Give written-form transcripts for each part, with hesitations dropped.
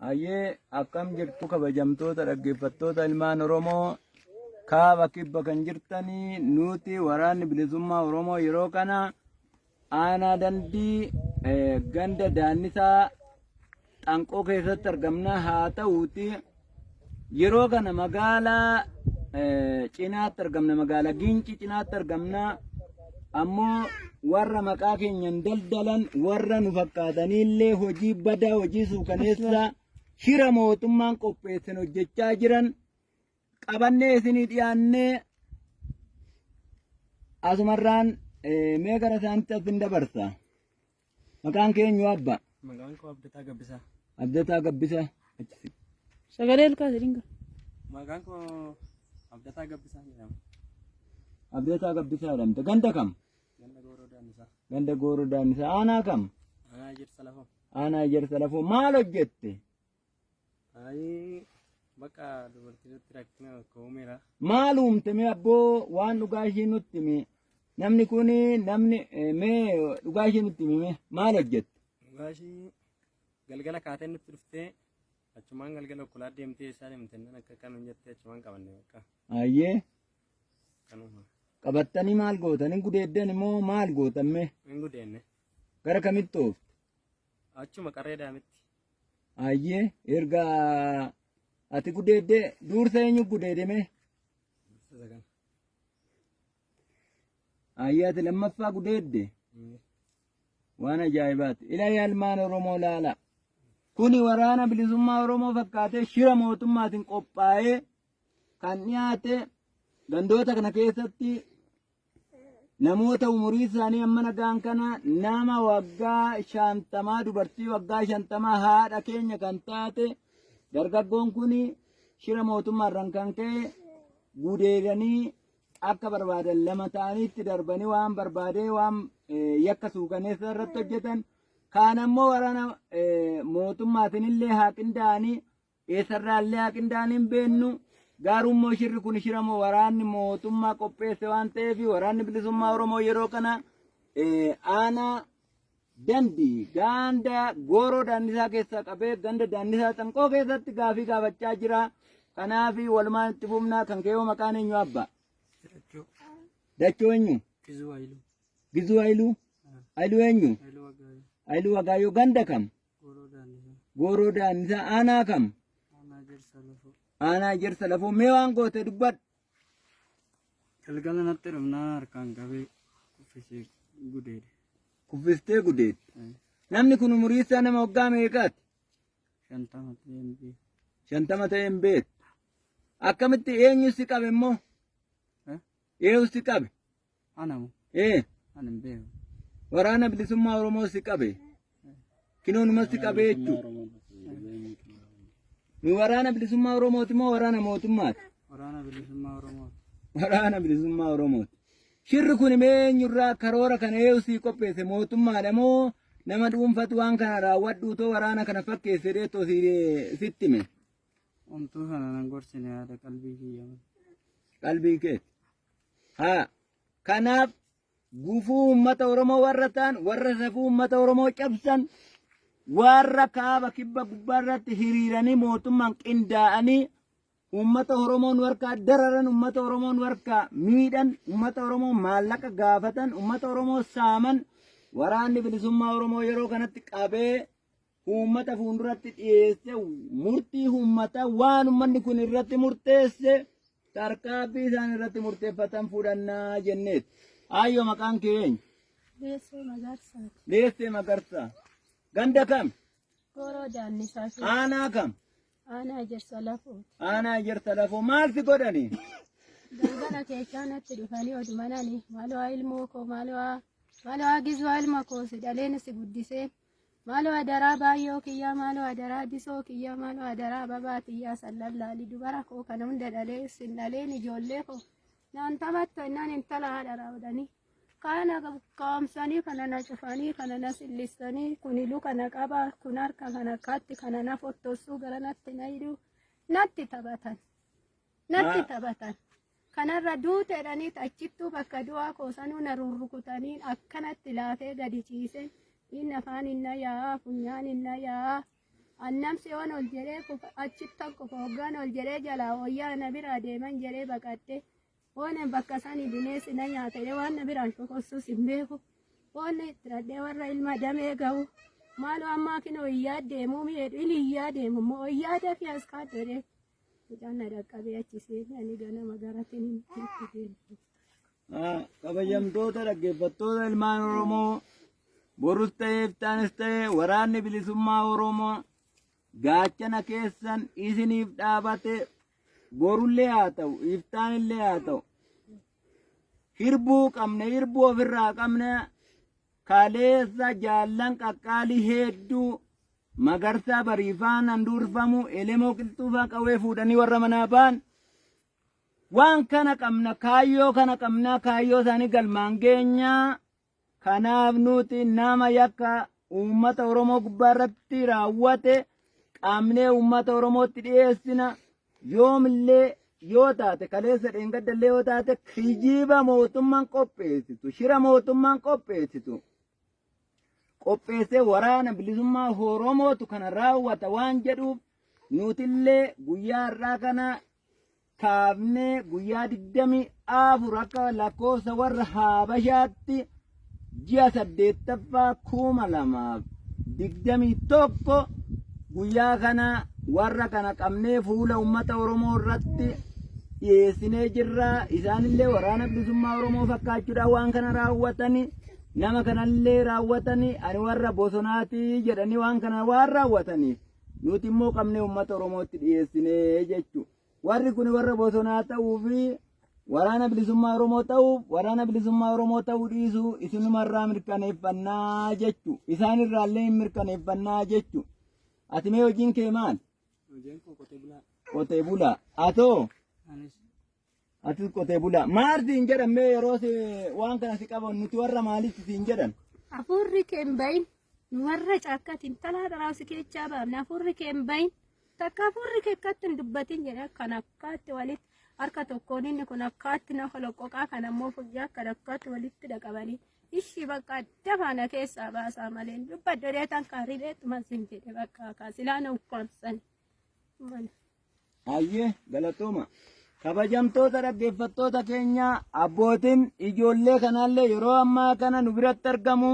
Hayyee akkam jirtu kabajamtoota dhaggeeffattoota ilmaan Oromoo kaaba kibba kan jirtanii nuti waraanni bilisummaa Oromoo yeroo kana aanaa dandii ganda daannisaa xanqoo keessatti argamna haa ta'uuti yeroo kana magaalaa cinaatti argamna magaalaa Gincii cinaatti argamna ammoo warra maqaa keenyan daldalan warra nu fakkaataniillee hojii badaa hojii suukaneessaa shira mootummaan qopheessan hojjechaa jiran qabannee isinii dhiyaannee asumarraan mee gara isaanitti asin dabarsa. Maqaan kee eenyu abba? Maqaan koo Abdataa Gabbisaa. Abdataa Gabbisaa. Achi siqi. Sagalee ol kaasi dinga. Maqaan koo Abdataa Gabbisaa jedhama. Abdataa Gabbisaa jedhamta. Ganda kam? Ganda Gooroo Daannisaa. Ganda Gooroo Daannisaa. Aanaa kam? Aanaa Ejersa Lafoo. Aanaa Ejersa Lafoo. Maal hojjette? Ayi bakka dubartii irratti rakkina tokko uumeera. Maal uumte mee abboo waan dhugaa ishii nutti himi. Namni kun namni mee dhugaa ishii nutti himi mee maal hojjette? Dhugaa ishii galgala kaatee nutti dhuftee achumaan galgala okkolaa deemtee eessaa deemte nan akka kan jettee achumaan qabanne bakka Ayyee kanuma. qabattanii maal gootan hin gudeeddan immoo maal gootan mee Hin gudeenne gara kamitti oofte? achuma qarree daamitti. Ayyee erga ati gudeedde duursa eenyu gudeede mee? Dursa isa kana. Ayyee ati lammaffaa gudeedde waan ajaa'ibaati. Ila yaalmaan Oromoo laala. Kuni waraana bilisummaa Oromoo fakkaatee shira mootummaatiin qophaa'ee kan dhiyaate gandoota kana keessatti Namoota umurii isaanii hammana ga'an kana nama waggaa shantamaa dubartii waggaa shantamaa haadha keenya kan taate dargaggoon kun shira mootummaarraan kan ka'e gudeedanii akka barbaadan lama ta'aniitti darbanii waan barbaadee waan yakka suukaneessa irratti hojjetan kaan ammoo waraana mootummaatiin illee haa qindaa'anii Eessarraallee haa qindaa'an hin beennu. Garuu immoo shirri kun shira moo waraanni mootummaa qopheesse waan ta'eef waraanni bilisummaa Oromoo yeroo kana aanaa dandi ganda gooroo daannisaa keessaa qabee ganda daannisaa xanqoo keessatti gaafii gaafachaa jira. Kanaaf walumaan itti fufnaa kan keewoo maqaan eenyu abba? Dachoo. Dachoo eenyu? Gizuu Hayiluu. Gizuu Hayiluu? Hayiluu eenyu? Hayiluu Waggaayoo. Hayiluu Wagaayyoo ganda kam? Gooroo Daannisaa. Gooroo Daannisaa aanaa kam? Aanaa Ejersa Lafoo. Aanaa Ejersa Lafoo. Mee waan goote dubbadhu. Galgala natti dhufnaan harkaan qabee kuffisee gudeede. Kuffistee gudeedde. Namni kun umurii isaa nama waggaa meeqaati? 50 ta'ee hin beeku. 50 ta'ee hin beektu. Akkamitti eenyu si qabe immoo? Eh? Eenyu si qabe? Ana moo? Ee. Ani hin beeku. Waraana bilisummaa Oromoo si qabe. Kinoo numa si qabe jechuudha. Nu waraana bilisummaa Oromooti moo waraana mootummaati? Waraana bilisummaa Oromooti. Waraana bilisummaa Oromooti. Shirri kun mee eenyurraa karoora kana eenyu sii qopheesse mootummaadha moo nama dhuunfatu waan kana raawwadhu utoo waraana kana fakkeesse dheettoo sitti hime? Homtuu sana nan gorsine yaada qalbii kiyya malee. Qalbii keeti. Haa kanaaf gufuu uummata Oromoo warra ta'an warra safuu uummata Oromoo cabsan warra kaaba kibba gubbaa irratti hiriiranii mootummaan qindaa'anii uummata Oromoo nu harkaa dararan uummata Oromoo nu harkaa miidhan uummata Oromoo maallaqa gaafatan uummata Oromoo saaman waraanni bilisummaa Oromoo yeroo kanatti qabee uummata fuulduratti dhiyeesse murtii uummataa waan uummanni kun irratti murteesse tarkaaffii isaan irratti murteeffatan fudhannaa jenneet. Aayyoo maqaan kee eenyu? Leessee Magarsaati. Leessee Magarsaa. Ganda kam? Gooroo Daannisaa keessa. Aanaa kam? Aanaa Ejersa Lafooti. Aanaa Ejersa Lafoo. Maal si godhani? Galgala keessaa natti dhufanii oduma nani maaloo ilmoo koo maaloo maaloo gizuu ilma koo si dhaleen si guddisee Maaloo adaraa baayyoo kiyyaa maaloo adaraa disoo kiyyaa maaloo adaraa ababaa tiyyaa sallallaali dubara koo kana hunda dhalee sin dhaleen ijoollee koo naan taphattu ennaan intala haadha raawwadanii kaana kaamsanii kana na cufanii kana na sillissanii kuni luka na qaba kun harka kana kaatti kana na fottossuu gara natti na hidhuu natti taphatan. natti taphatan. Kanarra duute jedhanii achittuu bakka du'aa koo sanuu na rurrukutanii akkanatti laafee gadi ciiseen inni afaan hin na yaa'aa funyaan hin na yaa'aa. Annamsi yoon ol jedhee kufa achittan kufa hoggaan ol jedhee jalaa wayyaa na biraa deeman jedhee baqadhe. Waan bakka sani bineensi na nyaata jedhee waan na biraan shokossus hin beeku. Waan itti dhadhee warra ilma damee ga'u. Maaloo ammaa kinoo iyyaa deemuu mi'eedhu inni iyyaa deemu immoo iyyaa dafii as kaadhu jedhee. Mucaan na dhaqqabee achi seene ani ganama gara tinitti deemu. Kabajamtoota dhaggeeffattoota ilmaan Oromoo borus ta'ee iftaanis ta'ee waraanni bilisummaa Oromoo gaachana keessan isiniif dhaabate borullee haa ta'u iftaanillee haa ta'u hirbuu qabne hirbuu ofirraa qabne kaleessa jaallan qaqqaalii hedduu magarsaa bariifaan handhuurfamu elemoo qilxuufaa qawwee fuudhanii warra manaa ba'an Waan kana qabna, kaayyoo kana qabna, kaayyoo isaanii galmaan geenya. Kanaaf nuti nama yakka uummata Oromoo gubbaa irratti raawwate qabnee uummata Oromootti dhiyeessina. Yoomillee yoo taate kaleessa dheengadda illee yoo taate kijiba mootummaan qopheessitu, shira mootummaan qopheessitu qopheessee waraana bilisummaa Oromootu kana raawwata waan jedhuuf nutillee guyyaa har'aa kana kaafnee guyyaa 24 akka lakkoofsa warra Habashaatti ji'a 8ffaa 2021 guyyaa kana warra kana qabnee fuula uummata Oromoo irratti dhiyeessinee jirra. Isaanillee waraana bilisummaa Oromoo fakkaachuudhaan waan kana raawwatanii nama kanallee raawwatanii ani warra bosonaatii jedhanii waan kana waan raawwataniif nuti immoo qabnee uummata Oromootti dhiyeessinee jechuudha. Warri kun warra bosonaa ta'uu fi waraana bilisummaa Oromoo ta'uuf waraana bilisummaa Oromoo ta'uu dhiisuu isinumarraa mirkaneeffannaa jechuudha. Isaan irraallee hin mirkaneeffannaa jechuudha. Ati mee hojiin kee maal? Hojiin koo qotee bulaa. Qotee bulaa. Atoo? Anis Atis qotee bulaa. Maal siin jedhan mee yeroo si waan kana si qaban nuti warra maalitti siin jedhan? Hafuurri kee hin bahin. Nu warra caakkaati intalaa dharaa si keechaa baafne hafuurri kee hin bahin. Takka hafuurri kee akkatti hin dubbatin jedhe akkan akkaatti walitti harka tokkoon inni kun akkaatti na holoqqoqaa kan ammoo fuyyaa akkan akkaatti walitti dhaqabanii. Ishii bakka dafaa na keessaa baasaa malee hin dubbadhu jedhee tan kaa ribeetuma sin jedhe bakka kaa silaa na ukkaamsan. Mana. Hayyee galatooma. Kabajamtoota dhaggeeffattoota keenya abbootiin ijoollee kanaallee yeroo ammaa kana nu biratti argamu.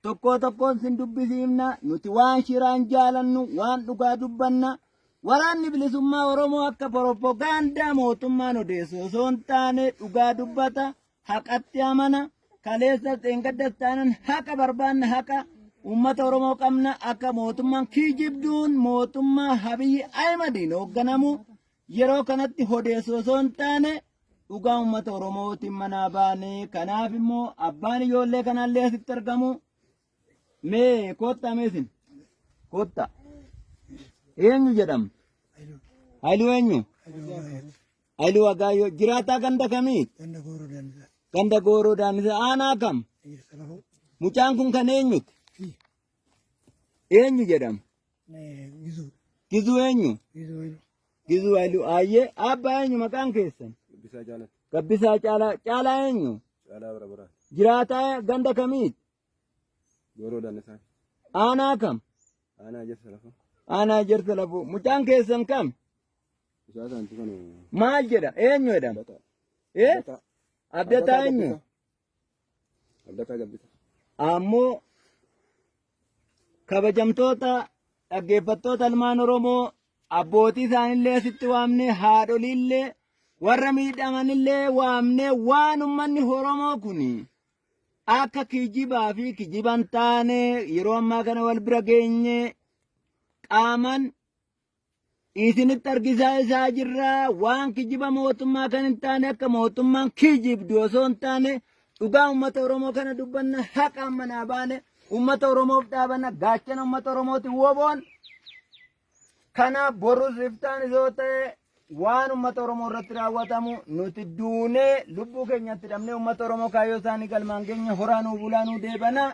Tokkoo tokkoon sin dubbisiifna. Nuti waan shiraan jaalannu waan dhugaa dubbanna. Waraanni bilisummaa Oromoo akka propagaandaa mootummaan odeessu osoo hin taane dhugaa dubbata. Haqatti amana. Kaleessas dheengaddas taanan haqa barbaanna haqa uummata Oromoo qabna akka mootummaan kijibduun mootummaa Abiyyi Ahimadiin hoogganamu yeroo kanatti odeessu osoo hin taane dhugaa uummata Oromootiin manaa baane. Kanaaf immoo abbaan ijoollee kanaallee asitti argamu. Mee koottaa mee isin koottaa. Eenyu jedhama? Haayiluu eenyu? Haayiluu Wagaayyoo jiraataa ganda kamii? Ganda Gooroo Daanisaa. Ganda Gooroo Daanisaa aanaa kam? Ejersa Lafoo. Mucaan kun kan eenyuti? Eenyu jedhama? Gizuu. Gizuu eenyu? Gizuu Haayiluu. Gizuu Haayiluu. Ayyee abbaa eenyu maqaan keessan? Gabbisaa Caalaa. Gabbisaa Caalaa. Caalaa eenyu? Caalaa Bara Baraa. Jiraataa ganda kamiiti? Gooroo Daanisaa. Aanaa kam? Aanaa Ejersa Lafoo. Aanaa Ejersa Lafoo. Mucaan keessan kam? Mucaa isaanti kan Maal jedha? Eenyu jedhama? Abdataa. Eh? Abdataa. Abdataa eenyu? Abdataa Gabbisa. Ammoo kabajamtoota dhaggeeffattoota ilmaan Oromoo abbootii isaanillee asitti waamnee haadholiillee warra miidhamanillee waamnee waan ummanni Oromoo kun akka kijibaa fi kijiban taane yeroo ammaa kana wal bira geenye qaaman isinitti argisaa isaa jirra waan kijiba mootummaa kan hin taane akka mootummaan kijibdu osoo hin taane dhugaa uummata Oromoo kana dubbanna haqaan manaa baane uummata Oromoof dhaabanna gaachana uummata Oromooti woboon kanaaf borus iftaan isoo ta'e waan uummata Oromoo irratti raawwatamu nuti duunee lubbuu keenyatti dhabnee uummata Oromoo kaayyoo isaanii galmaan keenya horaa nuu bulaa nuu deebana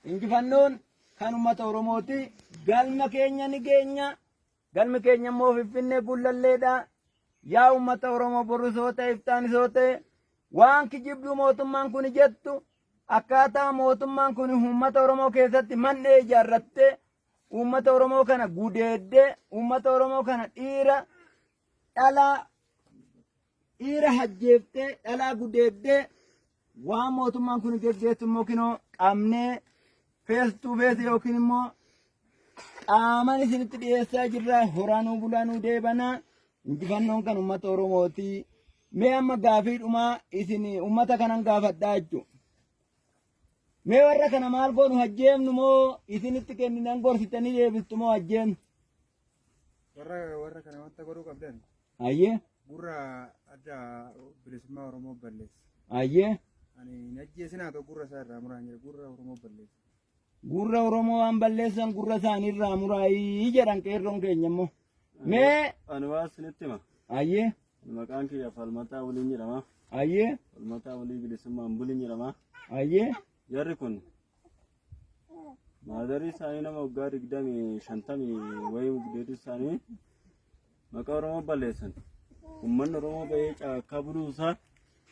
injifannoon kan uummata Oromooti. Galma keenya ni geenya. Galmi keenya immoo Finfinnee Gullalleedha. Yaa uummata Oromoo borus yoo ta'e iftaanis yoo ta'e waan kijibduu mootummaan kun jettu akkaataa mootummaan kun uummata Oromoo keessatti man'ee ijaarrattee Uummata Oromoo kana gudeeddee, uummata Oromoo kana dhiira dhalaa dhiira hajjeeftee dhalaa gudeeddee waan mootummaan kun geggeessu immoo kinoo qabnee face to face yookiin immoo qaaman isinitti dhiyeessaa jirra. Horaa nuu bulaa nuu deebanaa. Injifannoon kan uummata Oromooti. Mee amma gaafii dhumaa isin uummata kanan gaafadhaa jechuudha. Mee warra kana maal goonu hajjeemnu moo isinitti kenninan gorsitanii deebistu moo hajjeemnu? Warra kana wanta godhuu qabdan Ayyee gurra adda bilisummaa Oromoo balleessa. Ayyee. Ani hin ajjeesinaa ta'u gurra isaa irraa muraan jira gurra Oromoo balleessa. Gurra Oromoo waan balleessan gurra isaanii irraa muraayii jedhan qeerroon keenya immoo. Mee Ani waa isinitti hima. Ayyee. Maqaan kiyya Falmataa Waliin jedhama. Ayyee. Falmataa Walii Bilisummaan Buliin jedhama. Ayyee. Jarri kun maadarii isaanii nama waggaa 20 50 wayii gudeedu isaanii maqaa Oromoo balleessan. Uummanni Oromoo bahee caakkaa buluu isaa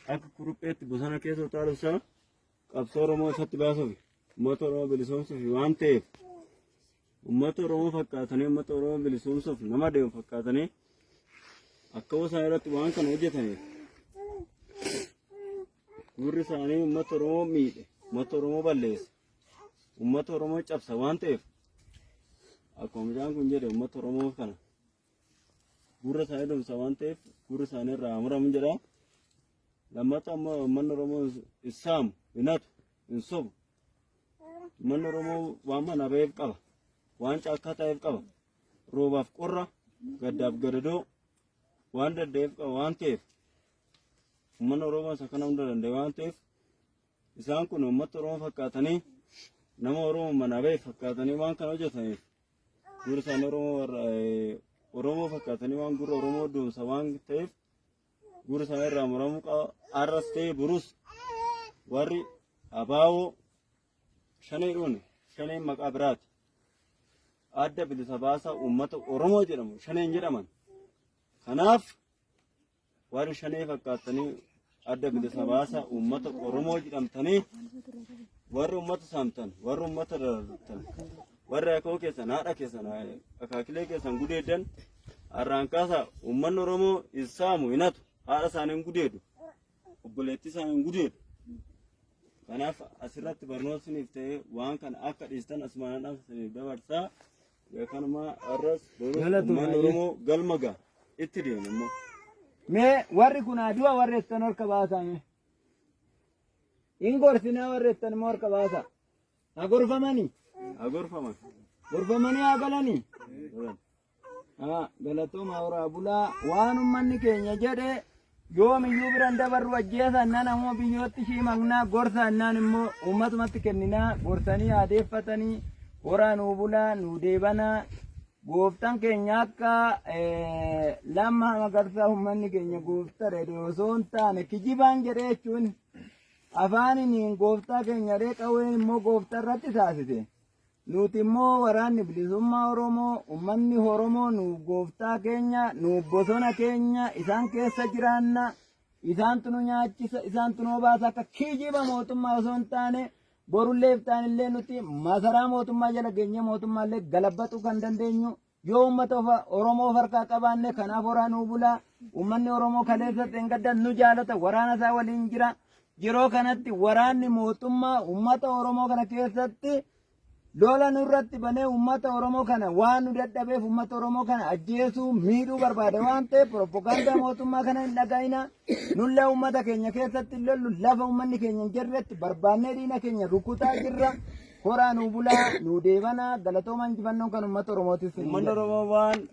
akka kurupheetti bosona keessa utaaluu isaa qabsoo Oromoo isatti baasuuf uummata Oromoo bilisoomsuuf waan ta'eef uummata Oromoo fakkaatanii uummata Oromoo bilisoomsuuf nama deemu fakkaatanii akka isaan irratti waan kana hojjetaniif gurri isaanii uummata Oromoo miidhe, uummata Oromoo balleesse, uummata Oromoo cabsa waan ta'eef akkuma mucaan kun jedhe uummata Oromoo kana gurra isaanii dhomsa waan ta'eef gurri isaanii irraa muramu jedha. Lammataa ammoo uummanni Oromoo hin saamu, hin hatu, hin sobu. Uummanni Oromoo waan manaa ba'eef qaba. Waan caakkaa ta'eef qaba. Roobaaf qorra, gaddaaf gadadoo waan danda'eef qaba waan ta'eef uummanni Oromoo isa kana hunda danda'e waan ta'eef isaan kun uummata Oromoo fakkaatanii nama Oromoo manaa ba'e fakkaatanii waan kana hojjetaniif gurri isaanii Oromoo warra Oromoo fakkaatanii waan gurra Oromoo doomsa waan ta'eef gurri isaanii irraa muramuu qaba. Arras ta'e burus warri abaawoo shaneedhuun shaneen maqaa biraati. Adda bilisa baasaa uummata Oromoo jedhamu shaneen jedhaman. Kanaaf warri shanee fakkaatanii adda bilisa baasaa uummata Oromoo jedhamtanii warri uummata saamtan, warri uummata darartan, warri akoo keessan, haadha keessan, akaakilee keessan gudeeddan har'aan kaasaa uummanni Oromoo hin saamu, hin hatu, haadha isaanii hin gudeedu, obboleettii isaanii hin gudeedu. Kanaaf asirratti barnoota isiniif ta'ee waan kana akka dhiistan asumaan dhaamsa isiniif dabarsaa. Kanuma har'as borus Galatoomaa. uummanni Oromoo galma ga'a itti deema immoo. Mee warri kun adu'a warri jettan harka baasaa mee. Hin gorsinaa warri jettan immoo harka baasaa. Haa gorfamanii. Haa gorfaman. Gorfamanii haa galanii. Galan. Haa galatooma horaa bulaa waan ummanni keenya jedhe yoomiyyuu biran dabarru ajjeesannaan ammoo biyyootti ishii maqnaa gorsannaan immoo uummatumatti kenninaa gorsanii aadeeffatanii horaa nuu bulaa nuu deebanaa gooftaan keenya akka Lammaa Magarsaa uummanni keenya gooftaa jedhe osoo hin taane kijibaan jedhee jechuun afaaniin gooftaa keenya jedhee qawween immoo gooftaa irratti taasise. Nuti immoo waraanni bilisummaa Oromoo, uummanni Oromoo nuuf gooftaa keenya, nuuf bosona keenya, isaan keessa jiraanna, isaantu nu nyaachisa, isaantu nu obaasa akka kijiba mootummaa osoo hin taane borullee iftaanillee nuti masaraa mootummaa jala geenyee mootummaallee galabbatuu kan dandeenyu yoo uummata Oromoo of harkaa qabaanne. Kanaaf horaa nuu bulaa. Uummanni Oromoo kaleessa xeengadda nu jaalata, waraana isaa waliin jira. Yeroo kanatti waraanni mootummaa uummata Oromoo kana keessatti lola nurratti banee uummata Oromoo kana waan nu dadhabeef uummata Oromoo kana ajjeesuu miidhuu barbaada waan ta'eef propagaandaa mootummaa kana hin dhaga'ina. Nullee uummata keenya keessatti lollu lafa uummanni keenya hin jirretti barbaannee diina keenya rukutaa jirra. Horaa nuu bulaa nuu deebanaa galatooma injifannoon kan uummata Oromootis. Uummanni Oromoo waan